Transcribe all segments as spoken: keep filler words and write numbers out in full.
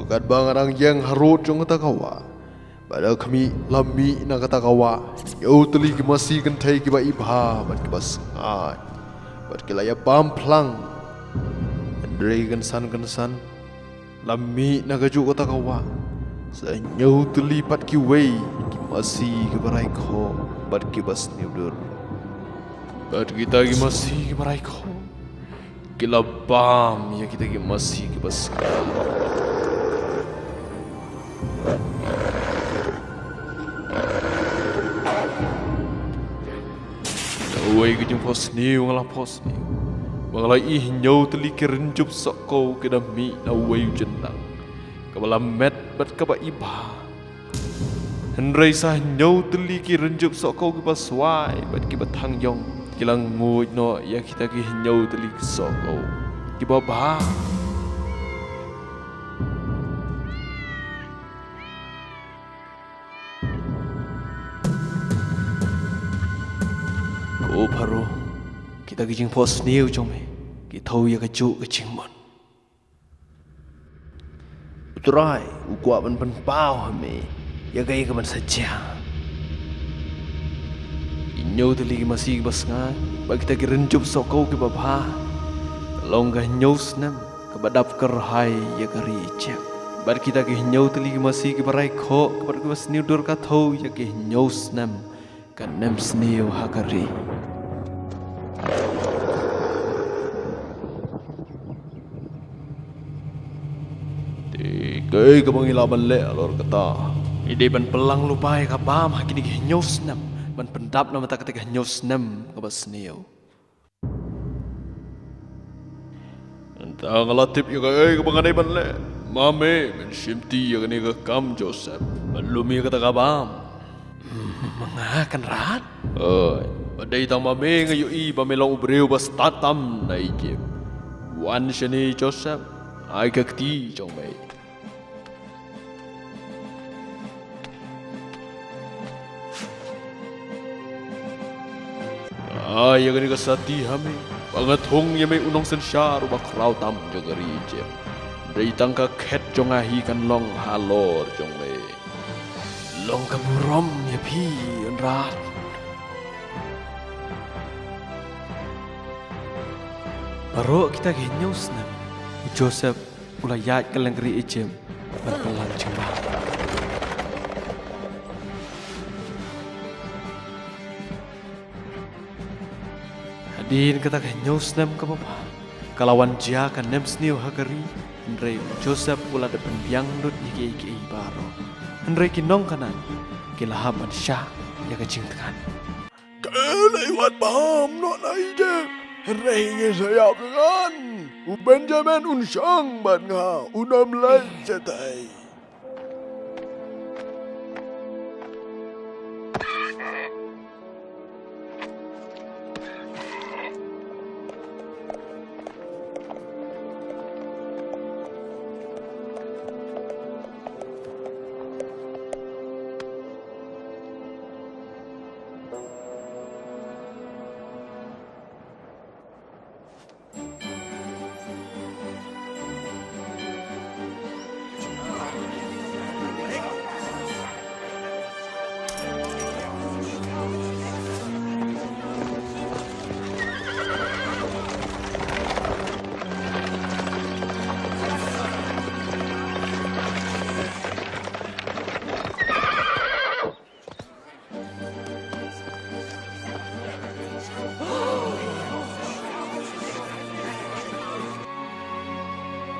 Katba nga dang ïeng harud jong kata ka wah, bad ha khmih la mih na kata ka wah hynñiew tylli ki masi kynthei kiba i bha bad kiba sngaid, bad ki la ïabam phlang. Hynrei kynsan kynsan la mih na kajuh kata ka wah sa hynñiew tylli pat kiwei ki masi kiba raikhoh bad kiba sniew dur. Bad kita ki masi kiba raikhoh ki la bam ïa kita ki masi kiba sngaid. Uwei ka jingphohsniew nga la phohsniew ba nga la i hynñiew tylli ki rynjup sohkhew ki da mih na uwei u jyndang kaba la met bad kaba i bha. Hynrei sa hynñiew tylli ki rynjup sohkhew kiba swai bad kiba thang ïong ki la nguid noh ïa kita ki hynñiew tylli ki sohkhew kiba bha. Ko Pharaoh, kita ki jingphohsniew jong me ki thew ïa kajuh ka jingmut. U Trai u kwah ban pynpaw ha me ïa kaei kaban sa jia. Hynñiew tylli ki masi kiba sngaid bad kita ki rynjup sohkhew kiba bha ka long ka hynñiew snem kaba dap kyrhai ïa ka ri Ijipt. Bad kita ki hynñiew tylli ki masi kiba raikhoh bad kiba sniew dur ka thew ïa ki hynñiew snem ka nemsniew ha ka ri. Te kaei kaba ngi lah ban leh halor kata? Ngi dei ban pynlang lypa ïa ka bam ha kine ki hynñiew snem ban pyndap na bynta kata ka hynñiew snem kaba sniew. Nangta nga la tip ïa kaei kaba nga dei ban leh. Ma me men shimti ïa kane ka kam Joseph ban lum ïa kata ka bam. Ma nga, Kynrad? Oi, ba dei tang ma me nga ïohi ba me long u briew ba stad tam na Ijipt. Wan shane Joseph, ai ka kti jong me. Ai ïa kane ka sati ha me ba nga thung ïa me u nongsynshar uba khraw tam jong ka ri Ijipt. Dei tang ka khet jong nga hi kan long halor jong me. Long ka burom ïa phi, Kynrad. Baroh kita ki hynñiew snem u Joseph u la ïaid kylleng ka ri Ijipt ban pynlang jingbam. Hadien kata ka hynñiew snem kaba bha ka la wan jia ka nemsniew ha ka ri, hynrei u Joseph u la dep pynbiang lut ïa kiei kiei baroh. Hynrei ki nong Kanaan ki la hap ban shah ïa ka jingthngan. Ka lei wat bam noh na Ijipt, hynrei ngi sa ïap thngan. U Benjamin un shong bad nga, un ym leit shatei.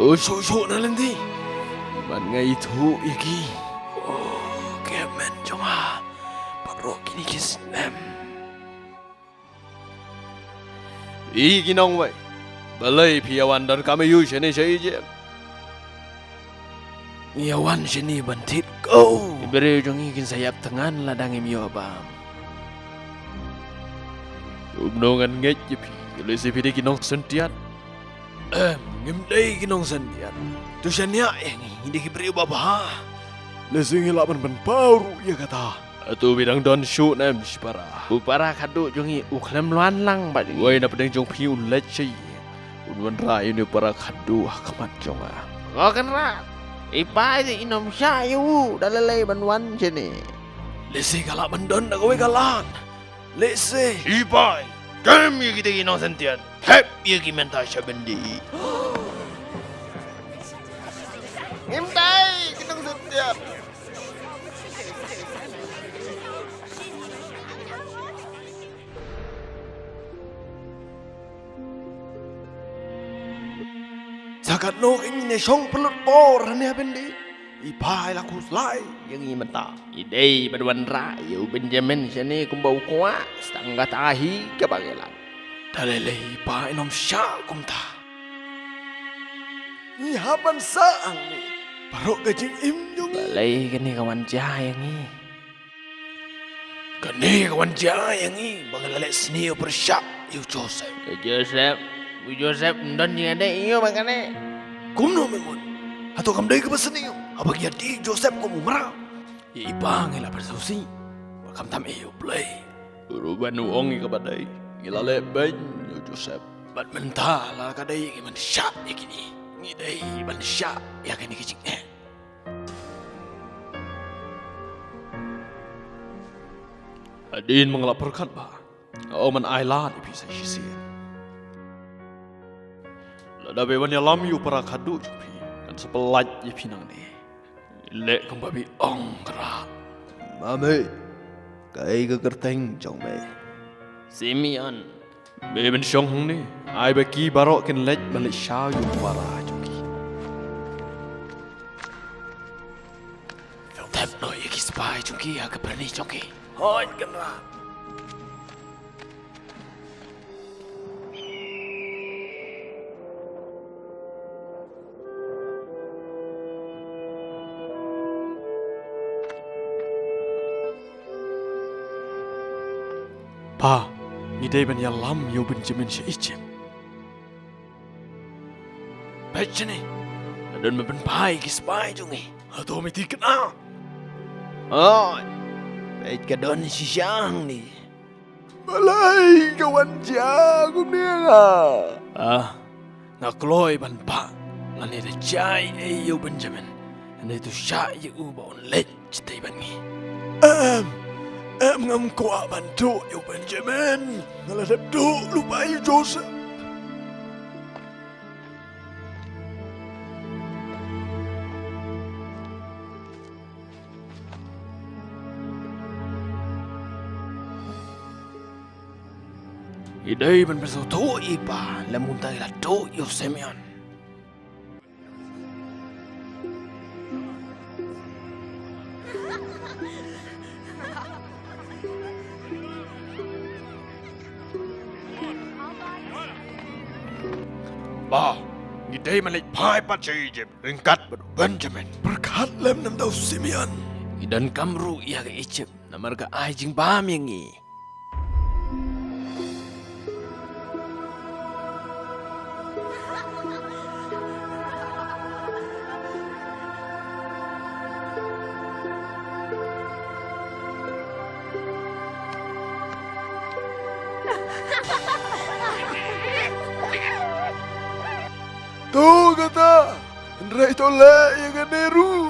O, shuh shuh na lynti. Bad nga ithuh ïa ki. O, ki hynmen jong nga. Baroh kine ki snem. Ï ki nongwei, balei phi ïa wan donkam ïa u shane sha Ijipt? Ngi ïa wan shane ban thied ko. Ki briew jong ngi kin sa ïap thngan lada ngim ïoh bam. Kumno ngan ngeit ïa phi lehse phi dei ki nongsyntiat? Em, ngim dei ki nongsyntiat. To shaniah ïa ngi, ngi dei ki briew babha. Lehse ngi lah ban pynpaw ruh ïa kata. Hato phi dang don shuh ne em shipara? U para khadduh jong ngi u khlem wan lang bad ngi. Wei na pdeng jong phi un leit sha ïing, un wanrah ïa une u para khadduh ha khmat jong nga. Ko Kynrad, I pa, i dei, in ym shah ïa u da lei lei ban wan shane. Lehse ka lah ban don da kawei ka lad. Lehse. I pa, kem ïa kita ki nongsyntiew. Thep ïa ki mynta sha byndi. Ngim dei ki nongsyntiew. Sa katno ka ngin ïa shong pynlut por hangne ha byndi. I pa i la khuslai ïa ngi mynta. I dei ban wanrah ïa u Benjamin shane kumba u kwah, sa tang kata hi kaba ngi lah. Da lei lei i pa, in ym shah kumta. Ngi hap ban sah hangne. Baroh ka jingim jong ngi. Balei kane ka wan jia ïa ngi? Kane ka wan jia ïa ngi ba ngi la leh sniew pyrshah ïa u Joseph. U Joseph, u Joseph ym don jingïadei ïa u ba kane. Kumno me mut? Hato kam dei kaba sniew haba ngi ïadei ïa u Joseph kum u mraw? Ïa i pa ngi la pynsngewsih, bad khamtam ïa u Blei. U ruh ban u ong ïa kaba dei. Ngi la leh beiñ ïa u Joseph. Bad mynta la ka dei ngi ban shah ïa kine. Ngi dei ban shah ïa kine ki jingeh. Hadien ba nga la pyrkhat ba nga ong ban ailad ïa phi sa shisien. Lada phi wan ïalam ïa u para khadduh jong phi, ngan sa pyllait ïa phi nangne. Leh kumba phi ong, Kynrad. Mame, kaei ka kyrteng jong me? Simeon. Me ban shong hangne, ai ba ki baroh kin leit ban leit shaw ïa u para jong ki. Thep noh ïa ki sipai jong ki ha ka pyrni jong ki. Hooid, Kynrad. Pa, ngi dei ban ïalam ïa u Benjamin sha Egypt. Peit shane, ka don ba pynphai ki spy jong ngi. Hato me thikna? Oi, peit ka don shisha hangne. Balei ka wan jia kumne ïa nga? Ah, nga kloi ban bah lane da jia ei ïa u Benjamin. Hynrei to shah ïa u ba un leit shatei bad ngi. Em, em, ngam kwah ban duh ïa u Benjamin. Nga la dep duh lypa ïa u Joseph. I dei ban pynsngewthuh ïa i pa, lymda kumta i la duh ïa u Simeon. Bah, ngi dei ban leit phai pat sha Egypt ryngkat bad u Benjamin. Pyrkhat lem namar u Simeon. Ngi donkam ruh ïa ka Egypt namar ka ai jingbam ïa ngi. To kata, hynrei to leh ïa kane ruh.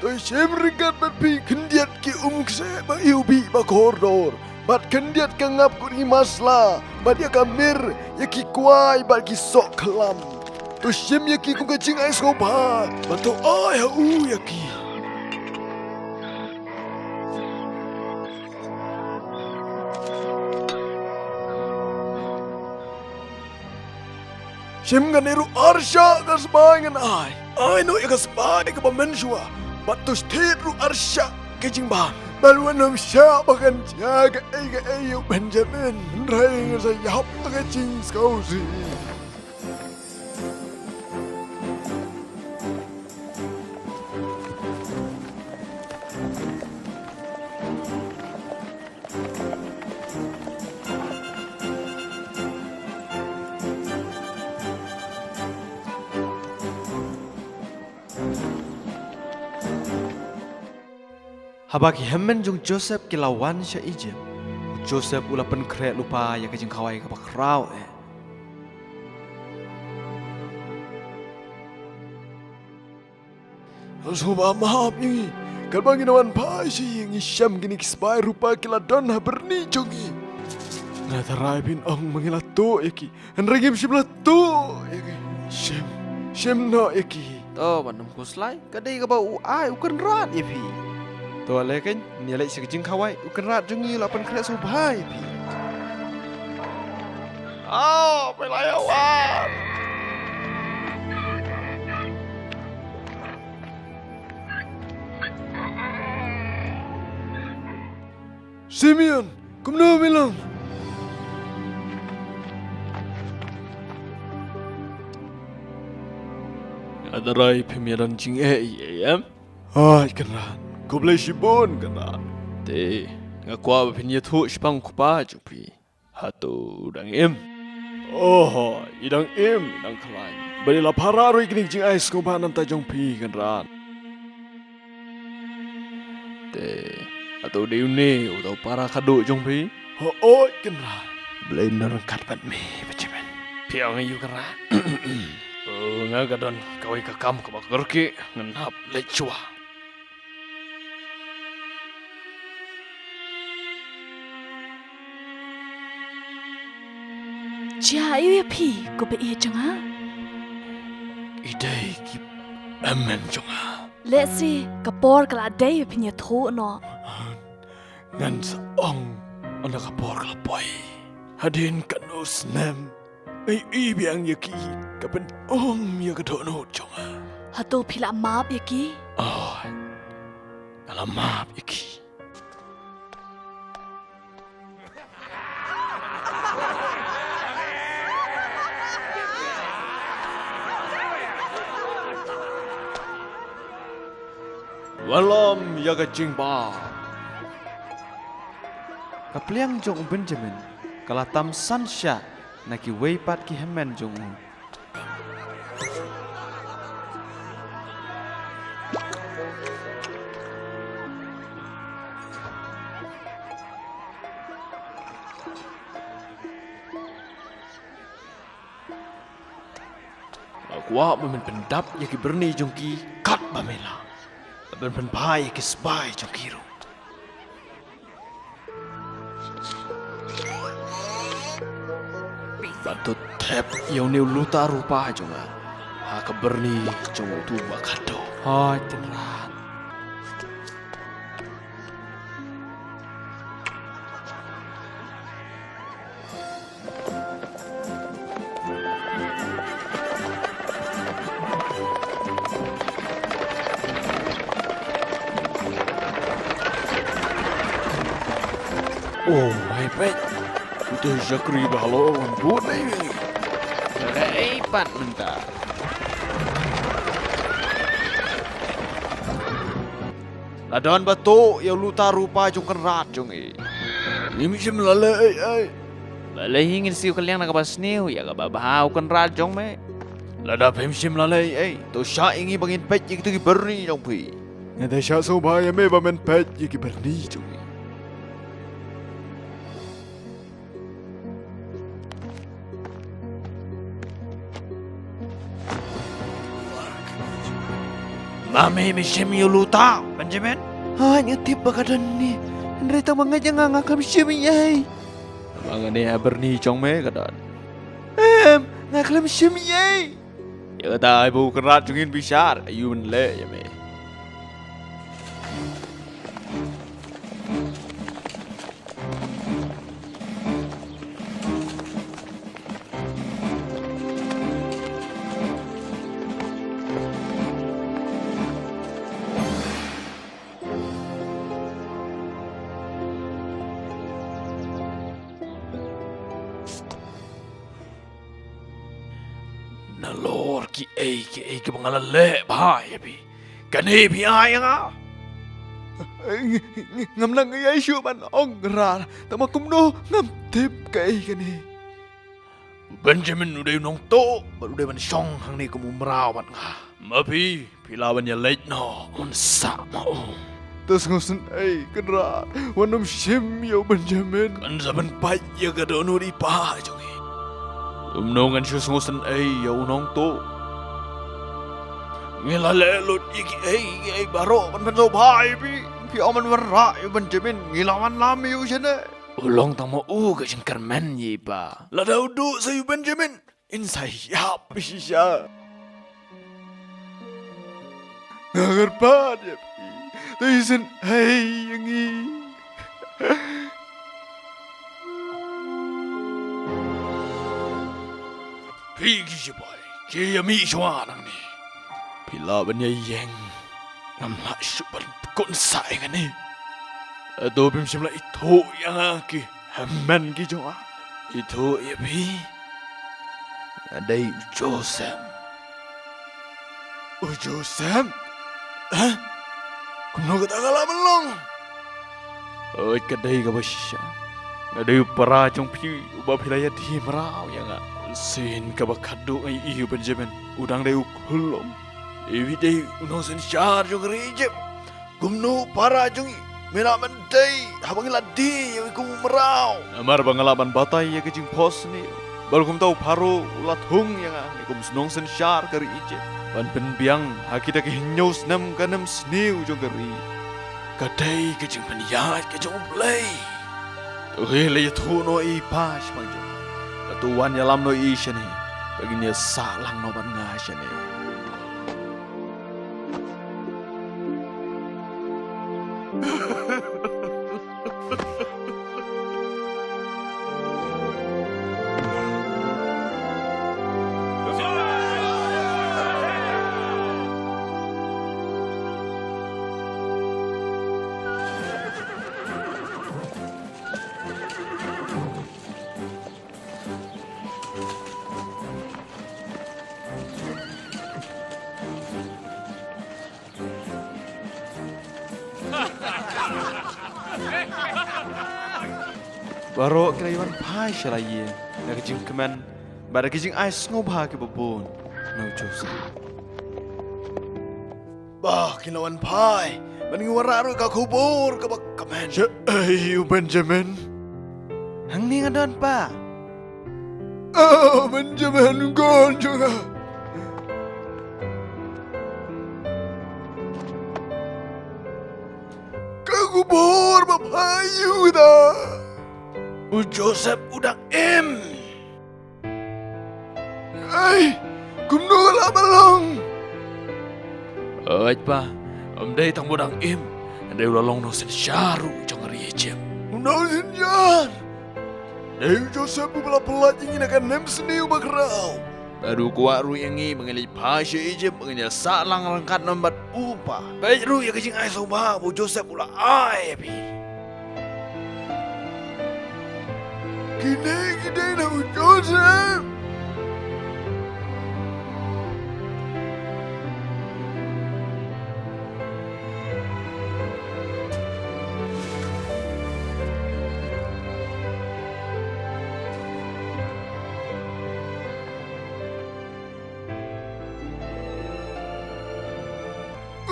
To shim ryngkat bad phi khyndiat ki umkse ba iwbih ba kordor, bad khyndiat ka ngap kut ki masla, bad ïa ka mir, ïa ki kwai bad ki soh khlam. To shim ïa ki kum ka jingai sngewbha, bad to ai ha u ïa ki. Shim kane ruh arshah ka spah ngan ai. Ai noh ïa ka spah kaba mynshuwa. Bad to thied ruh arshah ka jingbam. Bad wat nym shah ba kan jia kaei kaei ïa u Benjamin. Hynrei ngan sa ïap ha ka jingsngewsih. Haba ki hynmen jong u Joseph ki la wan sha Egypt, u Joseph u la pynkhreh lypa ïa ka jingkhawai kaba khraw eh. Sngewbha map ïa ngi. Katba ngi wan phai sha ïing ngi shem kine ki sbai rupa ki la don ha byrni jong ngi. Nga tharai phin ong ba ngi la tuh ïa ki. Hynrei ngim shym la tuh ïa ki. Shim, shim noh ïa ki. To ban ym khuslai, ka dei kaba u ai u Kynrad ïa phi. To ale kein, ngin ïa leit sha ka jingkhawai, u Kynrad jong ngi u la pynkhreh sngewbha ïa phi. Aw, phi la ïa wan. Simeon, kumno me long? Nga tharai phim ïa don jingeh ei ei, em? Hooid Kynrad, khublei shibun Kynrad. Te nga kwah ba phin ïathuh shaphang u kpa jong phi. Hato u dang im? Oh, i dang im, i dang khlaiñ. Bad i la para ruh ïa kine ki jingai sngewbha na bynta jong phi Kynrad. Te hato dei une uta u para khadduh jong phi? Hooid Kynrad. Blei un nang ryngkat bad me Benjamin. Phi ong aïu Kynrad? Oh, nga ka don kawei ka kam kaba kyrkieh, ngan hap leit shuwa. Jia aïu ïa phi ko ba ïeit jong nga? I dei ki hynmen jong nga. Lehse ka por ka la dei ba phin ïathuh noh. Ngan sa ong ynda ka por ka la poi. Hadien katno snem ngi ïohi biang ïa ki, ka pynum ïa ka dohnud jong nga. Hato phi la map ïa ki? Oh, nga la map ïa ki. Wallam ïa ka jingpang. Ka pliang jong u Benjamin ka la tam san shah na kiwei pat ki hynmen jong u. Nga kwah ba men pyndap ïa ki byrni jong ki katba me lah. Ban pynphai ïa ki sbai jong ki ruh. Ban to thep ïa une u luta rupa jong nga ha ka byrni jong utu u ba khadduh. Hooid Kynrad. Oh, hai peit. Uta u shakri ba halor wan bud na ïing. Kaei pat mynta? La don ba tuh ïa u luta rupa jong Kynrad jong i. Ngim shym la leh ei ei. Balei hi ngin siew kylliang na kaba sniew ïa kaba bha u Kynrad jong me? Lada phim shym la leh ei ei, to shah ïa ngi ba ngin peit ïa kito ki byrni jong phi. Nga dei shah sngewbha ïa me ba men peit ïa ki byrni jong ngi. Ma me, me shim ïa u luta, Benjamin? Hooid, nga tip ba ka don ne. Hynrei tang ba ngeit ïa nga, nga khlem shim ei ei. Ba nga ne ha byrni jong me ka don. Em, nga khlem shim ei ei. Ïa kata ai ba u Kynrad jong ngi un bishar, aïu ban leh ïa me. Nalor kiei kiei kiba nga la leh bha ïa phi, kane phi ai ïa nga? Ng-, ng-, ngam nang ïai shuh ban ong Kynrad, tangba kumno ngam tip kaei kane. U Benjamin u dei u nongtuh bad u dei ban shong hangne kum u mraw bad nga. Ma phi, phi lah ban ïaleit noh, un sah ma u. To sngewsynei Kynrad, wat nym shim ïa u Benjamin. Kan sa pynpait ïa ka dohnud i pa jong ngi. Kumno ngan shu sngewsynei ïa u nongtuh? Ngi la leh lut ïa kiei kiei baroh ban pynsngewbha ïa phi. Phi ong ban wanrah ïa u Benjamin, ngi la wanlam ïa u shane. U long tang ma u ka jingkyrmen ïa i pa. Lada u duh sa ïa u Benjamin, in sa ïap shisha. Nga kyrpad ïa phi, to isynei ïa ngi. Phi ki shipai, ki ïa mih shuwa nangne. Phi lah ban ïa ïeng. Ngam lah shuh ban pynkut sah ïa kane. Hato phim shym la ithuh ïa nga ki hynmen ki jong nga? Ithuh ïa phi? Nga dei u Joseph. U Joseph? Hah? Kumno kata ka lah ban long? Oi, ka dei kaba shisha. Nga dei u para jong phi uba phi la ïadie mraw ïa nga. Sien kaba khadduh nga ïohi ïa u Benjamin, u dang dei u khyllung. Iwei dei u nongsynshar jong ka ri Ijipt. Kumno u para jong i, me lah ban dei haba ngi la die ïa i kum u mraw? Namar ba nga lah ban batai ïa ka jingphohsniew. Bad kumta u Pharaoh u la thung ïa nga ne kum u nongsynshar ka ri Ijipt, ban pynbiang ha kita ki hynñiew snem ka nemsniew jong ka ri. Ka dei ka jingpynïaid ka jong U Blei. To hei, la ïathuh noh ïa i pa shaphang jong nga. Bad to wan ïalam noh ïa i shane, ba ngin ïa sah lang noh bad nga shane. Baroh ki la ïa wan phai sha la ïing da ka jingkmen bad da ka jingai sngewbha kiba bun na u Joseph. Ba kin la wan phai ban ngi wanrah ruh ka khubor kaba kmen. Shaei u Benjamin? Hangne nga don, pa. Oh, Benjamin, khun jong nga. Ka khubor ba pha ïoh da u Joseph u dang im. Ai, kumno ka lah ban long? Oi pa, ym dei tang ba u dang im, dei u la long nongsynshar ruh jong ka ri Ijipt. U nongsynshar? Dei u Joseph uba la pyllait ïa ngi na ka nemsniew bakhraw. Bad u kwah ruh ïa ngi ba ngin leit phai sha Ijipt, ba ngin ïa sah lang ryngkat noh bad u pa. Peit ruh ïa ka jingai sngewbha ba u Joseph u la ai ïa phi. Kine ki dei na u Joseph.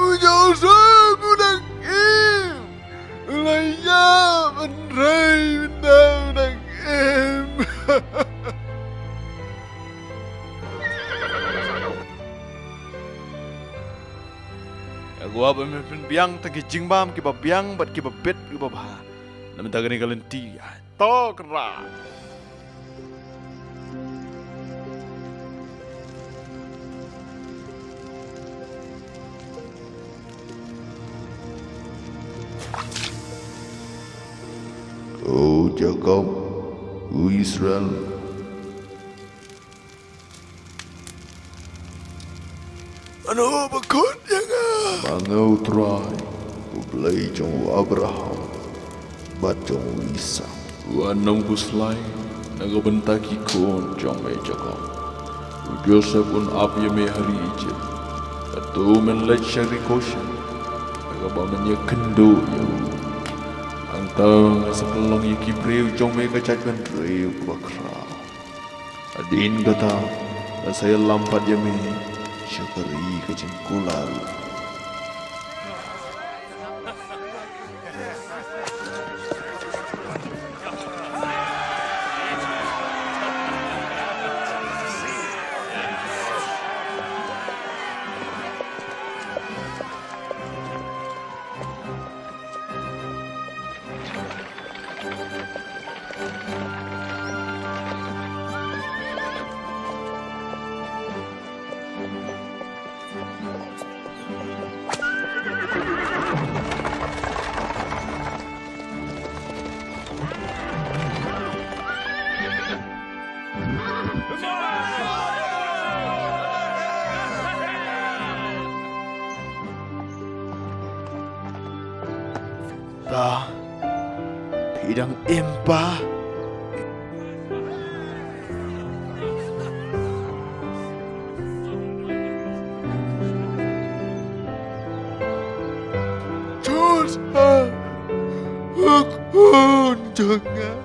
U Joseph u dang im. U la ïap hynrei mynta u dang im. Nga kwah ba men pynbiang tang ki jingbam kiba biang bad kiba bit kiba bha na mynta kane ka lynti. To kra. O Jakob, o Israel. Mano ba khot ïa nga? Ma nga U Trai, U Blei jong u Abraham bad jong u Isak. Wan ong khuslai na ka bynta ki khun jong me Jakob. U Joseph un ap ïa me ha ri Ijipt. Bad to men leit sha ri Goshen, ha kaba men ïakynduh ïa u. Hangta nga sa pynlong ïa ki briew jong me ka jaitbynriew kaba khraw. Hadien kata, nga sa ïalam pat ïa me sha ka ri ka jingkular. Phi dang im pa? Joseph, u khun jong nga.